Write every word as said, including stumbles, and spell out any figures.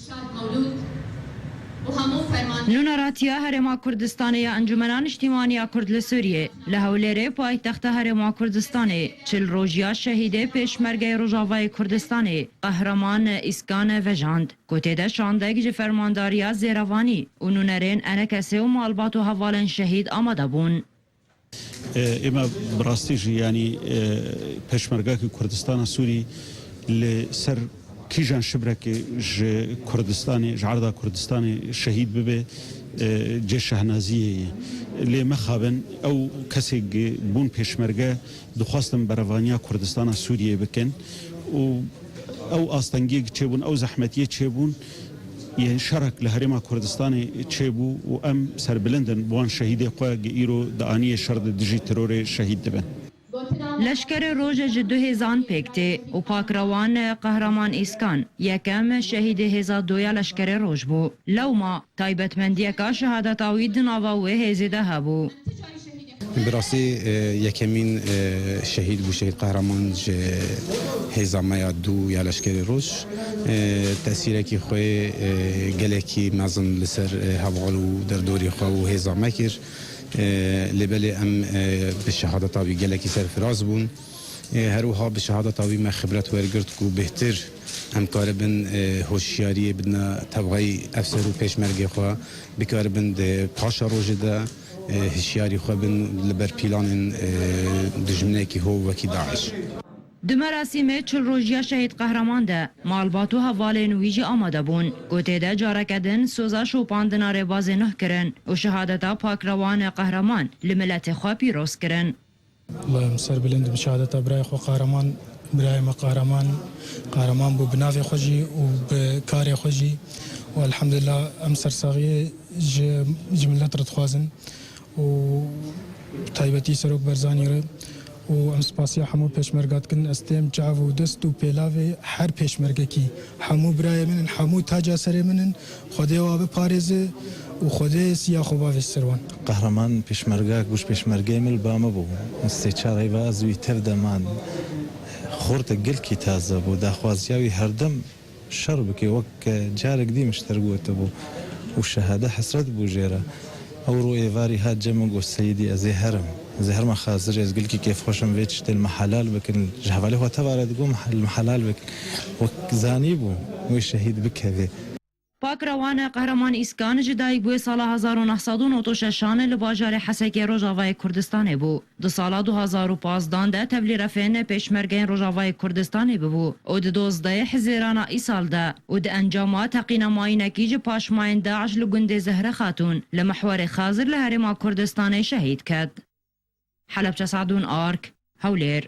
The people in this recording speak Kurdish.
Şad Mewlûd û hemû fermandar. Nûneratiya Herêma Kurdistanê ya Encûmena Niştîmaniya Kurd li Sûriyê li Hewlêrê, paytexta Herêma Kurdistanê, çil rojiya şehîdê Pêşmergeyê Rojavayê Kurdistanê Qehreman Îskan vejand, ku tê de şandek ji fermandariya Zêrevanî û nûnerên ENKSê û malbat û hevalên şehîd amade bûn. E, ême bi rastî jî, yanî, e, Pêşmergakî Kurdistana Sûrî li ser kîjan şibrekê ji Kurdistanê, ji erda Kurdistanê şehîd bibe, e, cê şehnaziyê ye. Lê mexabin, ew kesê bûn pêşmerge, dixwastin berevaniya Kurdistana Sûriyê bikin û ew astengiyê çêbûn, ew zehmetiyê çêbûn, yên şerek li Herêma Kurdistanê çêbû û em serbilind in bi wan şehîdê xwe, gi îro di aniyê şer de dijî terorê şehîd dibin. Leşkerê Roj ji du hêzan pêk tê û pakrewan Qehreman Îskan, yekem şehîdê hêza do ya Leşkerê Roj bû. Lewma taybetmendiyeka şehadeta wî di nava wê hêzê de hebû. Bi rastî, e, yekemîn, e, şehîd bû, şehîd Qehreman ji hêza me ya dû ya Leşkerê Roj. E, tesîrekî xwe, e, gelekî mezin li ser, e, heval û derdorî xwe û hêza me kir. E, lê belê em, e, bi şehadeta wî gelekî serfiraz bûn. E, her wiha bi şehadeta wî me xibret wergirt ku bêhtir em karibin, e, hoşyariyê bidine tevayî efser û pêşmergê xwe, bikaribin di paşa rojê de, e, hişyarî xwe bin li ber pîlanên, e, dijminekî hov wekî DAIŞ. Di merasîmê çil rojiya şehîd Qehreman de malbat û hevalên wî jî amade bûn, ku tê de careke din soza şopandina rêbazê nuh kirin û şehadeta pakrewan Qehreman li miletê xwe pîroz kirin. Wela em serbilind in bi şehadeta birayê xwe Qehreman, birayê me Qehreman, Qehreman bû bi navê xwe jî û bi karê xwe jî û elhamdulillah em sersaxiyê ji, ji milet re dixwazin û taybetî Serok Barzanî re û em spasiya hemû pêşmerga dikin. Ez têm çav û dest û pêlavê her pêşmergekî. Hemû birayê min in, hemû taca serê min in. Xwedê wa biparêze û Xwedê siya xwe bavêje ser wan. Qehreman pêşmergak bû, ji pêşmergeyê min li ba min bû. Sê çar heyva ez wî tev de man. Xortek gelkî taze bû. Daxwaziya wî herdem şer bike, wek carek dî min ji te re gotibû. Û şehade hesret bû jê re. Ewro êvarî hat cem min got, Seyîdî, ez ê herim. Ez ê herime xazir, ez gelkî kêfxweş im, vê tiştê li me helal bikin. Ji hevalê xwe teva re digot, li me helal bikin. Wek zanîbû wê şehîd bikeve. Pakrewan Qehreman Îskan ji dayik bûye sala hezar û neh sed û nod û şeşan li bajarê Hesekê Rojavayê Kurdistanê bû. Di sala du hazar û pazdan de tevlî refên pêşmergeyên Rojavayê Kurdistanê bibû û di dozdehê Hizêrana îsal de û di encama teqîna mayînekî ji paşmayên DAIŞ li gundê Zehre Xatûn li mihwerê Xazir li Herêma Kurdistanê şehîd ket. Helebçe Sadûn Ark, Hewlêr.